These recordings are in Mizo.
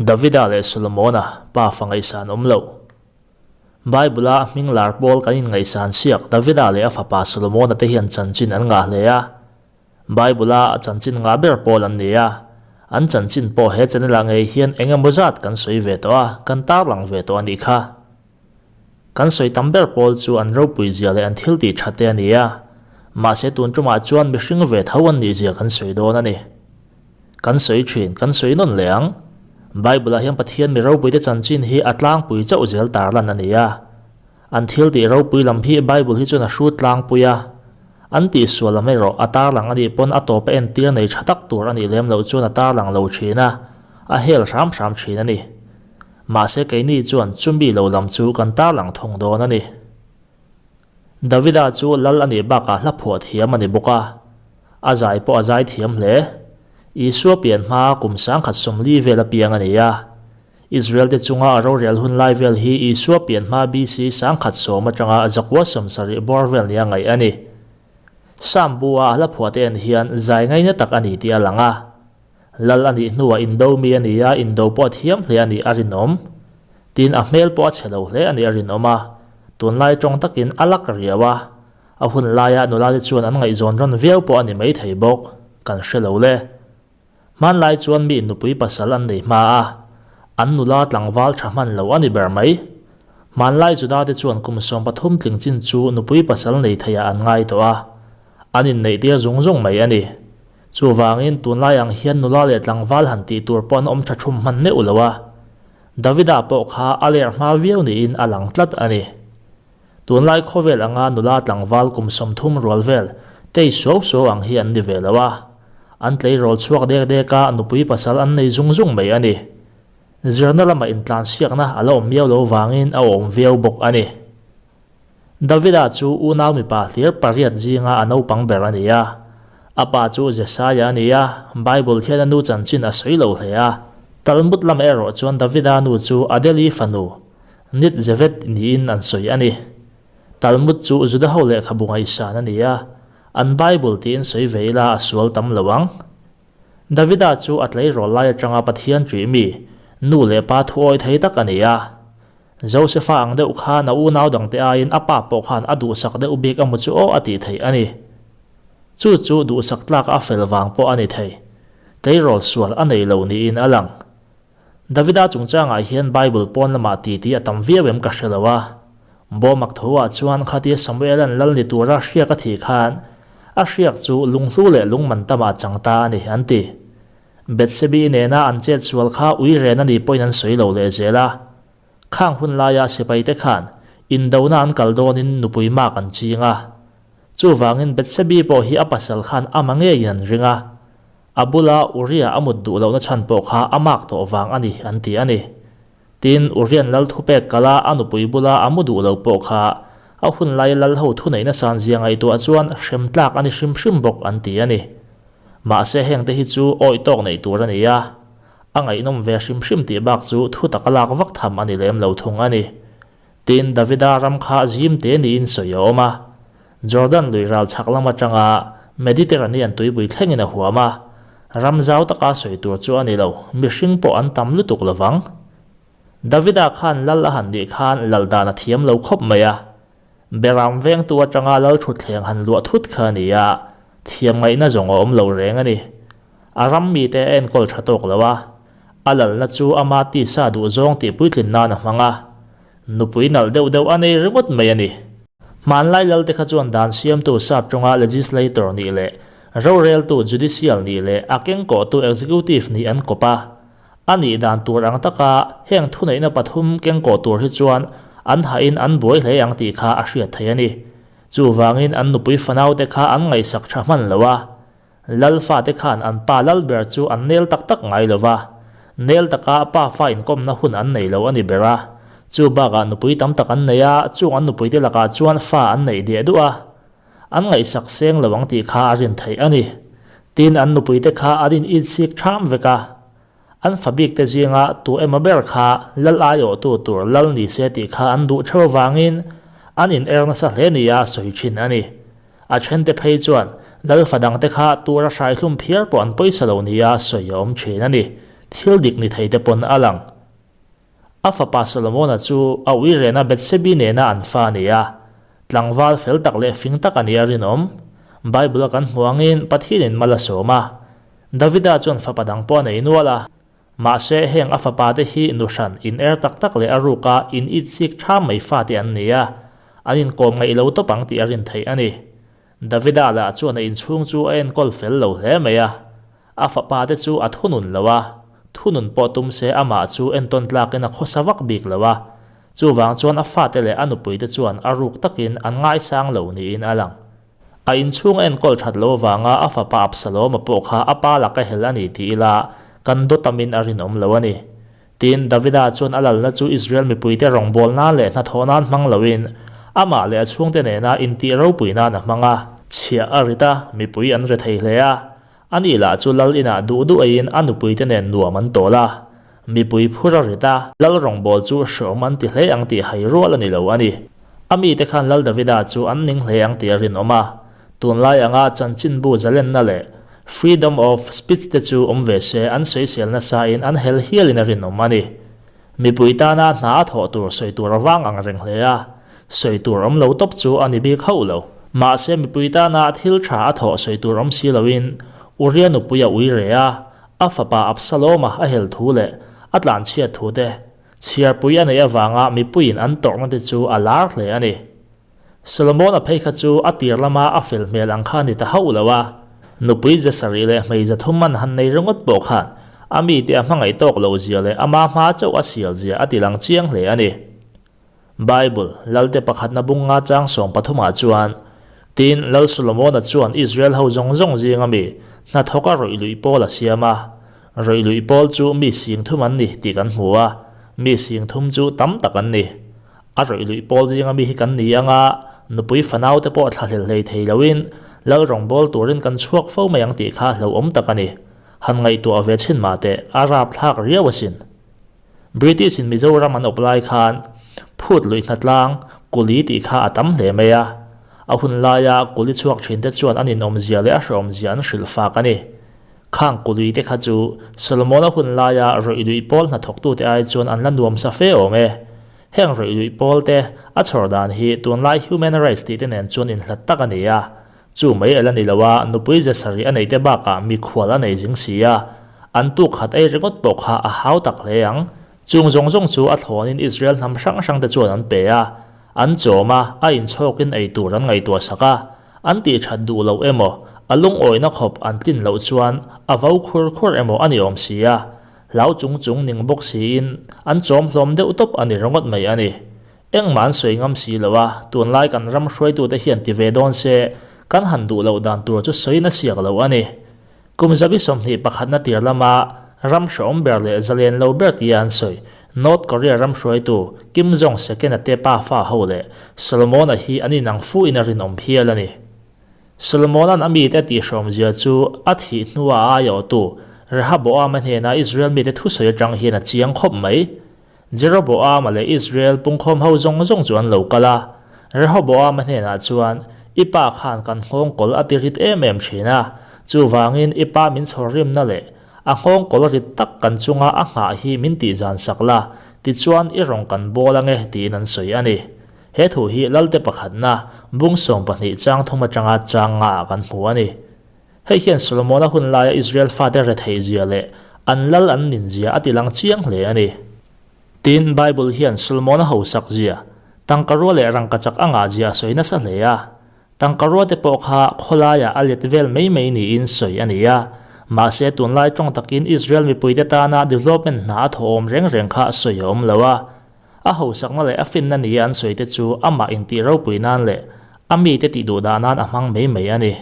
Davida leh Solomona pa fa ngaihsan awm loh. Bible-a hming lar pawl kan inngaihsan siak Davida leh a fapa Solomona te hian chanchin an ngah hle a. Bible-a chanchin ngah ber pawl an ni a. An chanchin pawh he channel-ah ngei hian eng emaw zat kan sawi ve tawh a, kan tarlang ve tawh a nih kha. Kan sawi tam ber pawl chu an ropui zia leh an thil tih that te a ni a. Mahse tun tumah chuan mihring ve tho an nih zia kan sawi dawn a ni. Kan sawi thin, kan sawi nawn leh ang. Bible-ah hian Pathian mi ropuite chanchin hi a tlangpui chauh zel tarlan a ni a. An thil tih ropui lam hi Bible hi chuan a hrut tlangpui a. An tihsual lam erawh a tarlang a nih pawn a tawpa entir nei tha tak tur a nih lem loh chuan a tarlang lo thin a, a hel hram hram thin a ni. Mahse keini chuan chumi lo lam chu kan tarlang thung dawn a ni. Davida chu lal a nih bakah hla phuah thiam a ni bawk a, a zai pawh a zai thiam hle. Isua pian hma kum 1040 vel a piang a ni a. Israel te chunga a rorel hun lai vel hi Isua pian hma BC 1010 atanga zakua 70 bawr vel nia ngaih a ni. Sam bu-a a hla phuah te en hian zai ngaina tak a ni tih a lang a. Lal a nih hnuah indo mi a ni a, indo pawh a thiam hle a nih a rinawm. Tin, a hmel pawh a chhe lo hle a nih a rinawm a. Tunlai tawng takin a lak riau a. A hun laia nula te chuan an ngaihzawn rawn viau pawh a ni maithei bawk, kan hre lo le. Hmanlai chuan mi nupui pasal an nei hma a, an nula tlangval tha hman lo a ni ber mai. Hmanlai Juda te chuan kum 13 tling chin chu nupui pasal nei theiah an ngai tawh a, an inneihtir zung zung mai a ni. Chuvangin tunlai ang hian nula leh tlangval han tih tur pawh an awm tha thum hman neuh lo a, Davida pawh kha a ler hma viau niin a lang tlat a ni. Tunlai khawvel anga nula tlangval kum 30 rual vel tei suau suau ang hi an ni ve lo a, an tleirawl chhuak dek dek a, nupui pasal an nei zung zung mai a ni. Zirna lama intlansiakna a la awm miau lo vangin a awm viau bawk a ni. Davida chu unau mipa hlir pariat zinga a naupang ber a ni a. A pa chu Jesaia a ni a, Bible hian a nu chanchin a sawi lo hle a. Talmud lam erawh chuan Davida nu chu Adeli fanu, Nitzevet niin an sawi a ni. Talmud chu Juda ho lehkhabu ngaihsan a ni a, an Bible tiin sawi ve ila a sual tam lo ang. Davida chu a tleirawl lai atanga Pathian ṭih mi, nu leh pa thuawi thei tak a ni a. Josefa ang deuh khan a unau dangte aiin a pa pawh khan a duhsak deuh bik emaw chu aw a tih theih a ni. Chu chu duhsak tlak a fel vang pawh a ni thei. Tleirawl sual a nei lo niin a lang. Davida chungchangah hian Bible pawn lamah titi a tam viau em ka hre lo a. Bawmak thuah chuan khatia Samuela'n lal ni tura hriak a thih khan a hriak chu lunghlu leh lungman tamah a chang ta a ni an ti. Bethsebi nena an chet sual kha ui ren a nih pawhin an sawi lo leh zel a. Khang hun laia sipaite khan indona an kal dawnin nupui mak an ching a. Chuvangin Bethsebi pawh hi a pasal khan ama ngeiin an ring a. A bula Uria a mut duh lohna chhan pawh kha a mak tawh vang a ni an ti a ni. Tin, Urian lal thupek kala a nupui bula a mu duh lo pawh kha a hun laia lal ho thuneihna san zia ngaihtuah chuan hrem tlak a ni hrim hrim bawk an ti a ni. Mahse hengte hi chu awih tawk neih tur a ni a, a ngaihnawm ve hrim hrim tih bak chu thu taka lak vak tham a ni lem lo thung a ni. Tin, Davida ram kha zim te niin sawi a awm a, Jordan lui ral chhak lam atanga Mediterranean tuipui thlengin a huam a, ram zau taka sawi tur chu a ni lo, mihring pawh an tam lutuk lovang. Davida khan lal a han nih khan lal dan a thiam lo khawp mai a, Beram vengtu atanga lal thutthleng han luah thut kha a ni a, thiam ngaihna zawng a awm lo reng a ni. A ram mite a enkawl tha tawk lo a, a lalna chu ama tisa duhzawng tih puitlin nan a hmang a, nupui nalh deuh deuh a nei ringawt mai a ni. Hmanlai lalte kha chuan dan siamtu sap tawnga legislator nih leh roreltu judicial nih leh a kengkawhtu executive nih an kawp a, A nih dan tur ang taka heng thuneihna pathum kengkawh tur hi chuan an hahin an buai hle ang tih kha a hriat theih a ni. Chuvangin an nupui fanaute kha an ngaihsak tha hman lo a. Lal fate khan an pa lal ber chu an nel tak tak ngai lo va. Nel taka pa fa inkawmna hun an nei lo a ni ber a. Chu bakah nupui tam tak an nei a, chung an nupuite lakah chuan fa an neih diah duh a. An ngaihsak seng lo ang tih kha a rin theih a ni. Tin, an nupuite kha an in itsik ṭham vek a. An fa bikte zinga tu emaw ber kha lal aiawhtu tur lal ni se tih kha an duh ṭheuh avangin an in er nasa hle nia sawi ṭhin a ni. A ṭhente phei chuan lal fa dangte kha tura hraihlum phiar pawh an pawisa lo nia sawi a awm ṭhin a ni. Thil dik ni thei te pawn a lang. A fapa Solomona chu a ui rena Bethsebi nena an fa a ni a. Tlangval fel tak leh fing tak a nih a rinawm. Bible-a kan hmuh angin Pathianin mal a sawm a. Davida chuan fapa dang pawh a nei nual a. Mahse, heng a fapa te hi nu hran, in er tak tak leh a ruka in it sik tha mai fate an ni a. An inkawm ngaih lo tawp ang tih a rin theih a ni. Davida lah chuan a inchhung chu a enkawl fel lo hle mai a. A fapa te chu a thunun lo a, thunun pawh tum se amah chu entawn tlakin a khawsa vak bik lo a. Chuvang chuan a fate leh a nupui te chuan a ruk takin an ngaisang lo niin a lang. A inchhung a enkawl that lo avanga a fapa Absalom-a pawh kha a pa laka hel a ni ti ila kan dawt amin a rinawm lo a ni. Tin, Davida chuan a lalna chu Israel mipuite rawngbâwl nân leh hnathawh nân hmang loin, amah leh a chhûngte nêna intih ropui nân a hmang a. Chhiah a rit a, mipui an re thei hle a. Ani lah chu lal inah duh duh eiin a nupuite nên nuam an tawl a. Mipui phur a rit a, lal rawngbâwl chu hreawm an ti hle ang tih hai rual a ni lo a ni. A mite khân Lal Davida chu an ning hle ang tih a rinawm a. Tunlai anga chanchinbu zalenna leh freedom of speech te chu awm ve se an sawisel nasa in an hel hialin a rinawm a ni. Mipui tana hna a thawh tur sawi tur a vang ang reng hle a, sawi tur awm lo tawp chu a ni bik hauh lo. Mahse mipui tana thil tha a thawh sawi tur awm si loin Uria nupui a ui re a, a fapa Absalom-a a hel thu leh a tlanchhiat thu te chhiarpui a neih avanga mipuiin an tawrhna te chu a lar hle a ni. Solomon-a phei kha chu a tir lama a fel hmel ang kha a ni ta hauh lo a, nupui ze sarih leh hmei za thum man han nei ringawt pawh khan a mite a hmangaih tawk loh zia leh ama hma chauh a sial zia a ti lang chiang hle a ni. Bible, Lalte pakhatna bunga chang 13 chuan, Tin, Lal Solomon-a chuan Israel ho zawng zawng zinga mi hnathawka rawih luih pawl a siam a. Rawih luih pawl chu mi 3000 an ni tih kan hmu a, mi 3000 chu tam tak an ni. A rawih luih pawl zinga mi hi kan ni ang a, nupui fanau te pawh thlahlel hlei thei loin lal rawngbâwl turin kan chhuak fo mai ang tih kha hlauhawm tak a ni. Han ngaihtuah ve chhin mah teh, a rapthlak riau asin. British in Mizoram an awp lai khan phut luih hnatlang kuli tih kha a tam hle mai a. A hun laia kuli chhuak thin te chuan an inawmzia leh a hrehawmzia an hrilh fak a ni. Khang kului te kha chu Solomon-a hun laia rawih luih pawl hnathawktute ai chuan an la nuam sa fe awm e. Heng rawih luih pawl te a chhawr dan hi tunlai human rights tih te nen chuan inhlat tak a ni a. Chu mai a la ni lo a, nupui ze sarih a neih te bakah mikhual a nei zing si a, an tuk khat ei ringawt pawh kha a hau tak hle ang. Chung zawng zawng chu a thlawnin Israel hnam hrang hrang te chuan an pe a, an chawm a, a inchhawkin ei tur an ngaihtuah sak a, an tih that duh loh emaw, a lungawina khawp an tlin loh chuan a vo khur khur emaw a ni awm si a, hlau chung chung ning bawk siin an chawm hlawm deuh tawp a ni ringawt mai a ni. Engmah an sawi ngam si lo a, tunlai kan ram hruaitute hian ti ve dawn se, kan han duh loh dan tur chu sawiin a siak lo a ni. Kum zabi 21 na tir lama ram hrehawm ber leh zalen lo ber tia an sawi, North Korea ram hruaitu Kim Jong Second-a te pa fa ho leh Solomon-a hi an inang fu in a rinawm hial a ni. Solomon-a'n a mite a tihhrawmzia chu a thih hnua a aiawhtu Rehoboam-a hnena Israel mite thusawi atang hian a chiang khawp mai. Jeroboam-a leh Israel pungkhawm ho zawng zawng chu an lo kal a. Rehoboam-a hnenah chuan, I pa khan kan nghawngkawl a ti rit em em thin a, chuvangin i pa min chhawr rimna leh a nghawngkawl rit tak kan chunga a nghah hi min tihzan sak la, tichuan i rawn kan bawl ange tiin an sawi a ni. He thu hi Lalte pakhatna bung 12 chang thum atanga chang ngaah kan hmu a ni. Hei hian Solomona hun laia Israel fate retheihzia leh an lal an ninzia a tilang chiang hle a ni. Tin, Bible hian Solomona hosakzia, tangkarua leh rangkachak a ngahzia a sawi nasa hle a. Tangkarua te pawh kha khawlaiah a let vel mai mai niin sawi a ni a. Mahse, tunlai tawng takin Israel mipuite tana development hna a thawhawm reng reng kha sawi a awm lo a. A hosakna leh a finna nia an sawi te chu amah intih ropui nan leh a mite tihduhdah nan a hmang mai mai a ni.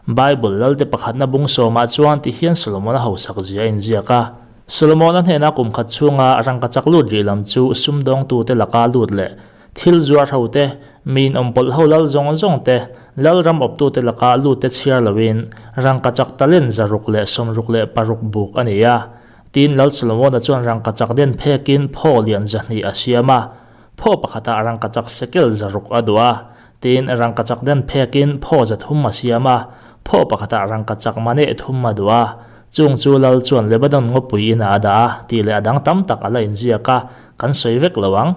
Bible Lalte pakhatna bung sawmah chuan ti hian Solomon-a hausak zia a inziak a. Solomon-a hnena kum khat chhunga rangkachak lut rih lam chu sumdawngtute laka lut leh thil zuar ho te, mi inawmpawlh ho lal zawng zawng te, lal ram awptute laka lut te chhiar loin rangkachak talent 666 buk a ni a. Tin, Lal Solomon-a chuan rangkachak den phekin phaw lian 200 a siam a. Phaw pakhatah rangkachak sekel 600 a duh a. Tin, rangkachak den phekin phaw 300 a siam a, phaw pakhatah rangkachak mane thum a duh a. Chung chu Lal chuan Lebanon ngawpui inah a dah a, tih leh a dang tam tak a la inziak a, kan sawi vek lo ang.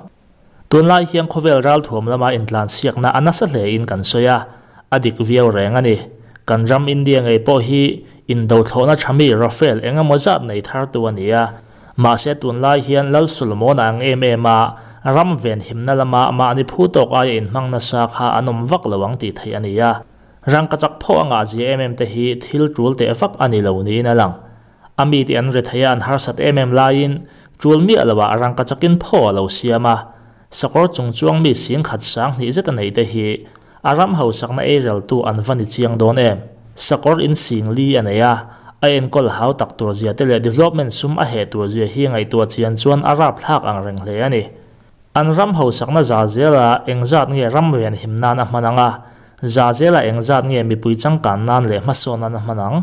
Tunlai hian khawvel ralthuam lama intlansiakna a nasa hlein kan sawi a, a dik viau reng a ni. Kan ram India ngei pawh hi indothlawhna tha mi Rafale eng emaw zat nei thartu a ni a. Mahse tunlai hian Lal Solomona ang em em a ram venhimna lama mahni phu tawk aia inhmang nasa kha an awm vak lo ang tih theih a ni a. Rangkachak phaw a ngahzia em em te hi thil tul teh vak a ni lo niin a lang. A mite an rethei a an harsat em em laiin tul miah loah rangkachakin phaw a lo siam a. Sakawr chung chuang mi singkhat sang hnih zet a neih te hi a ram hausakna eireltu an va ni chiang dawn em? Sakawr in sing li a nei a, a enkawl hau tak tur zia te leh development sum a heh tur zia hi ngaihtuah chian chuan a rapthlak ang reng hle a ni. An ram hausakna za zela engzat nge ram rian him nan a hman ang a, za zela engzat nge mipui changkan nan leh hmasawn nan a hman ang?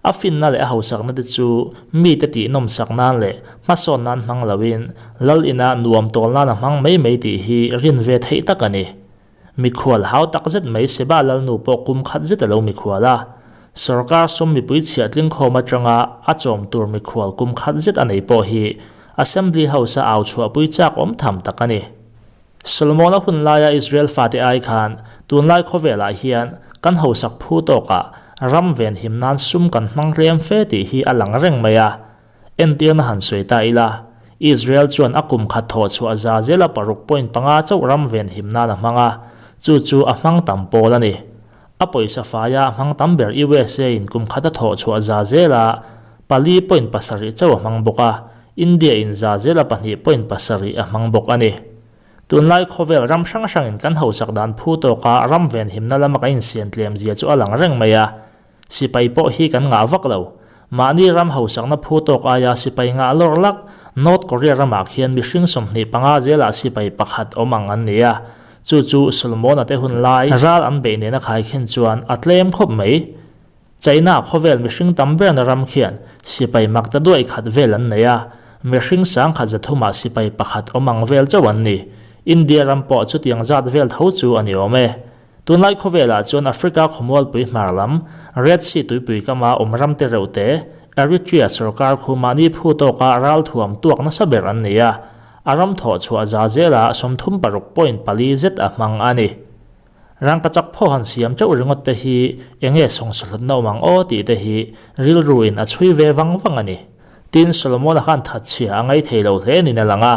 A finna leh a hausakna te chu mite tih nawmsak nan leh hmasawn nan hmang loin lal ina nuam tawl nan a hmang mai mai tih hi rin ve theih tak a ni. Mikhual hau tak zet mai Seba lalnu pawh kum khat zet a lo mikhual a. Sorkar sum mipui chhiah tlingkhawm atanga a chawm tur mikhual kum khat zet a nei pawh hi Assembly House-a au chhuahpui chak awm tham tak a ni. Solomon-a hun laia Israel fate ai khan tunlai khawvelah hian kan hausak phu tawkah ram venhim nan sum kan hmang tlem fe tih hi a lang reng mai a. Entirna han sawi ta ila, Israel chuan a kum khat thawh chhuah za zela 6.5 chauh ram venhim nan a hmang a, chu chu a hmang tam pawl a ni. A pawisa faia a hmang tam ber USA in kum khat a thawh chhuah za zela 4.7 chauh a hmang bawk a, India in za zela 2.7 a hmang bawk a ni. Tunlai khawvel ram hrang hrangin kan hausak dan phu tawka ram venhimna lama kan insian tlem zia chu a lang reng mai a. Sipai pawh hi kan ngah vak lo. Mahni ram hausakna phu tawk aia sipai ngah lawr lak, North Korea ramah khian mihring 25 zelah sipai pakhat awm ang an ni a. Chu chu Solomona te hun lai ral an beih nena khaikhin chuan a tlem khawp mai. China khawvel mihring tam berna ram khian sipai mak ta duai khat vel an nei a, mihring sangkhat zathumah sipai pakhat awm ang vel chauh an ni. India ram pawh chutiang zat vel tho chu a ni awm e. Tunlai khawvelah chuan Africa khawmualpui hmar lam, Red Sea tuipui kama awm ram te reuh te, Eritrea sorkar khu mahni phu tawka ralthuam tuak nasa ber an ni a, a ram thawh chhuah za zela 36.4 zet a hmang a ni. Rangkachak phaw han siam teuh ringawt te hi enge sawngsawhlutna awm ang aw tih te hi rilruin a chhui ve vang vang a ni. Tin, Solomon-a khan thatchhia a ngaithei lo hle niin a lang a.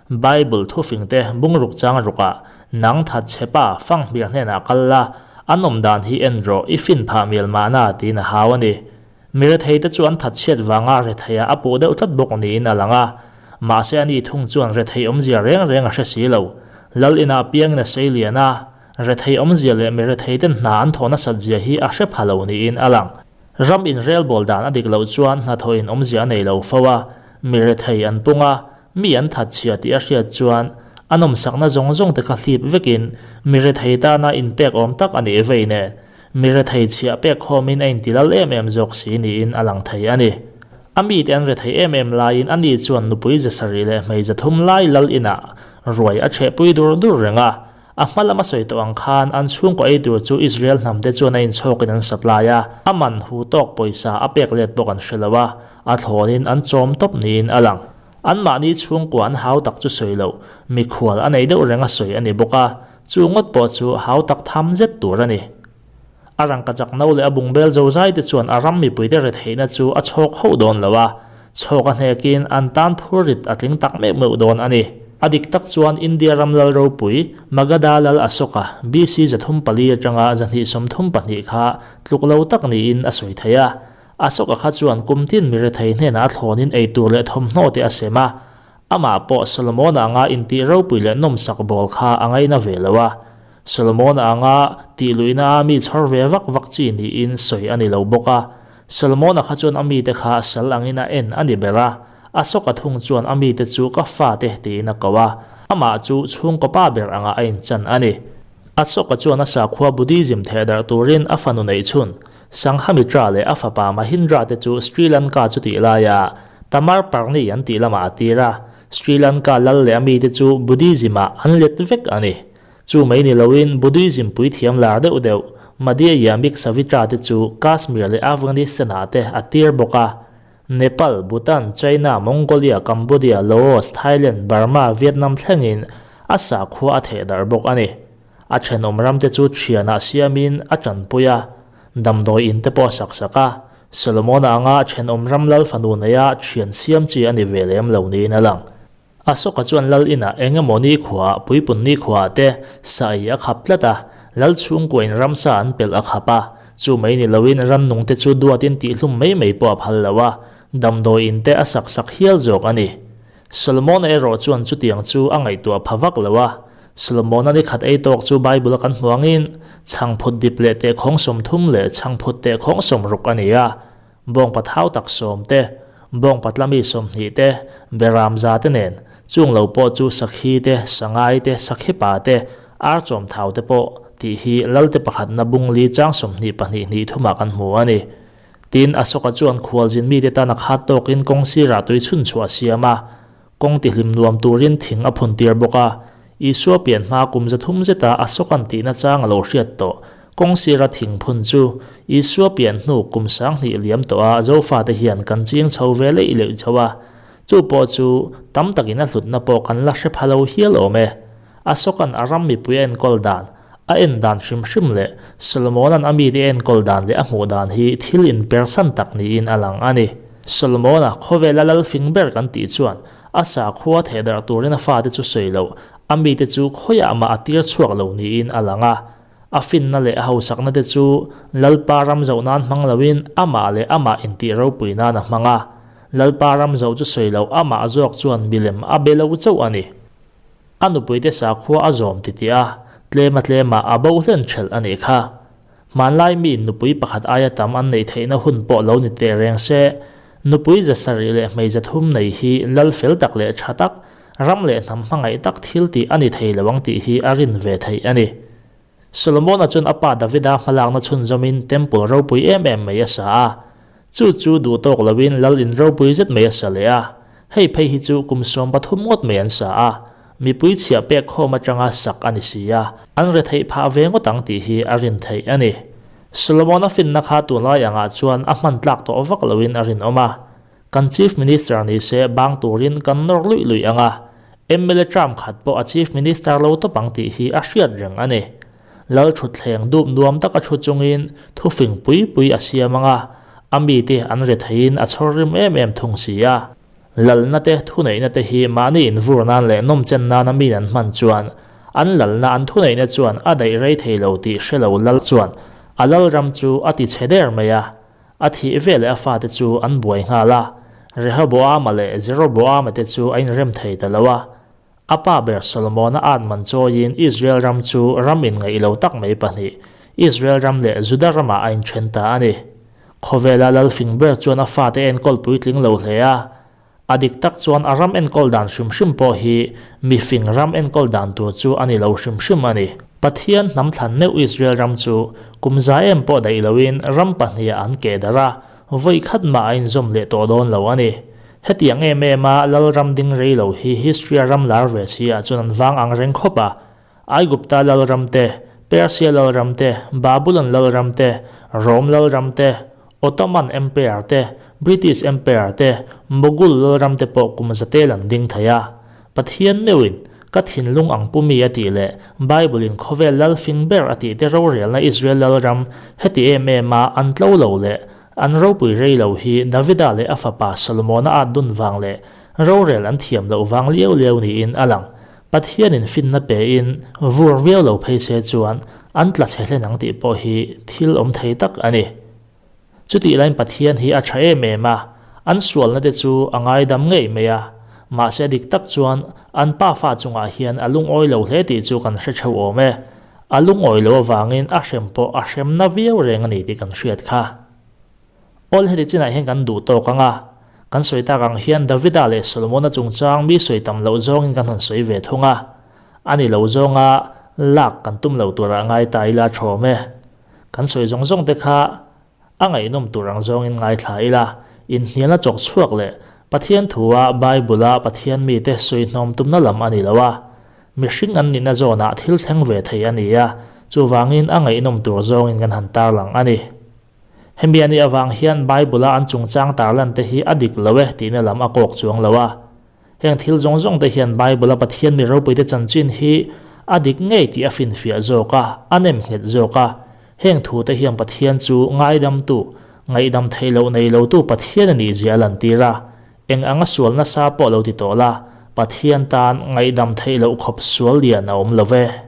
Bible thufingte bungruk chang rukah nang that che pa fanghmir hnenah kal la, an awm dan hi en rawh, i fin phah mial mahna tiin a hau a ni. Mi retheite chu an that chhiat vanga retheiah a puh deuh tlat bawk niin a lang a. Mahse ani thung chuan rethei awmzia reng reng a hre si lo. Lal inah piangin a sei lian a, rethei awmzia leh mi retheiten hna an thawh nasat zia hi a hre pha lo niin a lang. Ram inrelbawl dan a dik loh chuan hnathawhin awmzia a nei lo fo a, mi rethei an pung a, mi an that chhia tih a hriat chuan a nawmsakna zawng zawng te kha hlip vekin mi rethei tana inpek awm tak a nih vei nen, mi rethei chhiah pek khawmin a intilal em em zawk si niin a lang thei a ni. A mite an rethei em em laiin ani chuan nupui ze sarih leh hmei ze thum lai lal inah ruai a chhehpui dur dur reng a, A hma lama sawi tawh ang khan an chhungkaw ei tur chu Israel hnamte chuan a inchhawkin an supply a, a man hu tawk pawisa a pek let bawk an hre lo a, a thlawnin an chawm tawp niin a lang. Anmahni chhungkua an hau tak chu sawi loh, mikhual a nei deuh reng a sawi a ni bawk a, chu ngawt pawh chu hau tak tham zet tur a ni. A rangkachak no leh a bungbel zozai te chuan a ram mipuite retheihna chu a chhawk hauh dawn lo a, chhawk a hnekin an tan phurrit a tling tak meuh meuh dawn a ni. A dik tak chuan India ram lal ropui, Magadha lal Ashoka, BC 304 atanga 232 kha tluk lo tak niin a sawi thei a. Ashoka kha chuan kum tin mi rethei hnenah a thlawnin eitur leh thawmhnaw te a sem a, amah pawh Solomon-a anga intih ropui leh nawmsak bawl kha a ngaina ve lo a. Solomon-a anga tih luihna a mi chhawr ve vak vak chi niin sawi a ni lo bawk a. Solomon-a kha chuan a mite kha sal angin a en a ni ber a, Asoka thung chuan a mite chu ka fate tiin a ko a, amah chu chhungkaw pa ber angah a inchan a ni. Asoka chuan a sakhua Buddhism thehdarh turin a fanu neih chhun Sanghamitra leh a fapa Mahindra te chu Sri Lanka chu tih laia Tamar Parni an tih lamah a tir a, Sri Lanka lal leh a mite chu Buddhism-ah an let vek a ni. Chu mai ni loin Buddhism puithiam lar deuh deuh, Madhya Yamik Savitra te chu Kashmir leh Afghanistan-ah te a tir bawk a. Nepal, Bhutan, China, Mongolia, Cambodia, Laos, Thailand, Burma, Vietnam thlengin a sakhua a theh darh bawk a ni. A thenawm ramte chu thianah siamin a tanpui a, damdawi in te pawh a sak sak a. Solomon-a anga thenawm ram lal fanu neia thian siam chi a ni ve lem lo niin a lang. Asoka chuan lal inah eng emaw nikhuaah, puipun nikhuaah te sa ei a khap tlat a, lal chhungkuain ramsa an pelh a khap a, chu mai ni loin rannung te chu duatin tihhlum mai mai pawh a phal lo a, damdawi in te a sak sak hial zawk a ni. Solomon-a erawh chuan chutiang chu a ngaihtuah pha vak lo a, Solomon-a ni khat ei tawk chu Bible-a kan hmu angin chhangphut dip leh tehkhawng 30 leh chhangphut tehkhawng 60 a ni a, Bawngpa thau tak sawm te, bawngpa tlami 20 te, beram za te nen, chung lo pawh chu sakhi te, sangai te, sakhi pa te, ar chawm thau te pawh tih hi Lalte pakhatna bung li chang 22 hnih thumah kan hmu a ni. Tin, Asoka chuan khualzin mite tan a khat tawkin kawng sirah tui chhun chhuah a siam a, Kawng tihlim nuam turin thing a phun tir bawk a, Isua pian hma kum 300 zeta Asokan tihna chang a lo hriat tawh. Kawng sira thing phun chu Isua pian hnu kum 2000 liam tawh a Zofate hian kan ching chho ve leih leih chho a, chu pawh chu tam takin a hlutna pawh kan la hre pha lo hial awm e. Asokan a ram mipui a enkawl dan, a en dan hrim hrim leh Solomona'n a mite a enkawl dan leh a hmuh dan hi thil inpersan tak niin a lang a ni. Solomona khawvela lal fing ber kan tih chuan a sakhua theh darh turin a fate chu sawi loh, a mite chu khawiah mah a tir chhuak lo niin a lang a. A finna leh a hausakna te chu Lalpa ram zoh nan hmang loin amah leh amah intih ropui nan a hmang a. Lalpa ram zoh chu sawi loh amah zawk chuan milem a be lo chauh a ni. A nupuite sakhua a zawm titih a, tlema tlemah a bo hlen ṭhelh a nih kha. Hmanlai miin nupui pakhat aia tam an neih theihna hun pawh lo ni teh reng se, nupui 700 leh hmei 300 nei hi lal fel tak leh ṭha tak, ram leh hnam hmangaih tak thil tih a ni thei lo ang tih hi a rin ve theih a ni. Solomona chuan a pa Davida hmalakna chhunzawmin temple ropui em em mai a sa a. Chu chu duh tawk loin lal in ropui zet mai a sa leh a. Hei phei hi chu kum 13 ngawt mai an sa a. Mipui chhiah pek khawm atanga sak a ni si a, an retheih phah ve ngawt ang tih hi a rin theih a ni. Solomona finna kha tunlai angah chuan a hman tlak tawh vak loin a rinawm a. Kan Chief Minister ni se bang turin kan nawr luih luih ang a, mla term khat pawh a Chief Minister lo tawp ang tih hi a hriat reng a ni. Lal thutthleng dup nuam taka thu chungin thufing pui pui a siam ang a, a mite an re theiin a chhawr rim em em thung si a. Lalna te thuneihna te hi mahni invur nan leh nawmchen nana min an hman chuan an lalna an thuneihna chuan a daih rei thei lo tih hre lo lal chuan a lalram chu a ti chhe der mai a. A thih ve leh a fate chu an buai nghal a, Rehoboama leh Jeroboama te chu a inrem thei ta lo a. A pa ber Solomona at man chawiin Israel ram chu ram inngaih lo tak mai pahnih, Israel ram leh Juda ramah a inthen ta a ni. Khawvela lalfing ber chuan a fate enkawl puitling lo hle a. A dik tak chuan a ram enkawl dan hrim hrim pawh hi mifing ram enkawl dan tur chu a ni lo hrim hrim a ni. Pathian hnam thlan meuh Israel ram chu kum za em pawh daih loin ram pahniha an keh darh a, vawi khat mah a inzawm leh tawh dawn lo a ni. Hetiang em em a lal ram ding rei lo hi history a ram lar ve si ah chuan an vang ang reng khawp a. Aigupta lal ram te, Persia lal ram te, Babulon lal ram te, Rome lal ram te, Ottoman Empire te, British Empire te, Mughal lalram te pawh kum zatel an ding thei a. Pathian meuhin, Ka thinlung ang pu mi a tih leh Bible in khawvel lal fing ber a tih te rorelna Israel lalram heti em em a an tlo lo leh an ropui rei lo hi Davida leh a fapa Solomona at dun vang leh rorel an thiam loh vang liau liau niin a lang. Pathianin finna pein vur viau lo phei se chuan an tla chhe hlen ang tih pawh hi thil awm thei tak a ni. Chutih laiin Pathian hi a tha em em a, an sualna te chu a ngaidam ngei mai a, mahse dik tak chuan an pa fa chungah hian a lungawi lo hle tih chu kan hre theuh awm e. A lungawi lo avangin a hrem pawh a hremna viau reng a ni tih kan hriat kha. Awl heti chinah hian kan duh tawk ang a, kan sawi tak ang hian Davida leh Solomona chungchang mi sawi tam loh zawngin kan han sawi ve thung a, a ni lo zawnga lak kan tum lo turah ngai ta ila thawm e. Kan sawi zawng zawng te kha a ngaihnawm tur ang zawngin ngaithla ila, inhnialna chawk chhuak leh Pathian thua Bible-a Pathian mite sawi hnawm tumna lam a ni lo a, mihring an nihna zawnah thil thleng ve thei a ni a, Chuvangin a ngaihnawm tur zawngin kan han tarlang a ni. Hemi a nih avang hian Bible-a an chungchang tarlante hi a dik lo e tihna lam a kawk chuang lo a. Heng thil zawng zawng te hian Bible-a Pathian mi ropuite chanchin hi a dik ngei tih a finfiah zawk a, a nem nghet zawk a. Heng thute hian Pathian chu ngaidamtu, ngaihdam theih loh nei lotu Pathian a nihzia a lantir a. Eng anga sual nasa pawh lo ti tawh la, Pathian tan ngaihdam theih loh khawp sual lian a awm lo ve.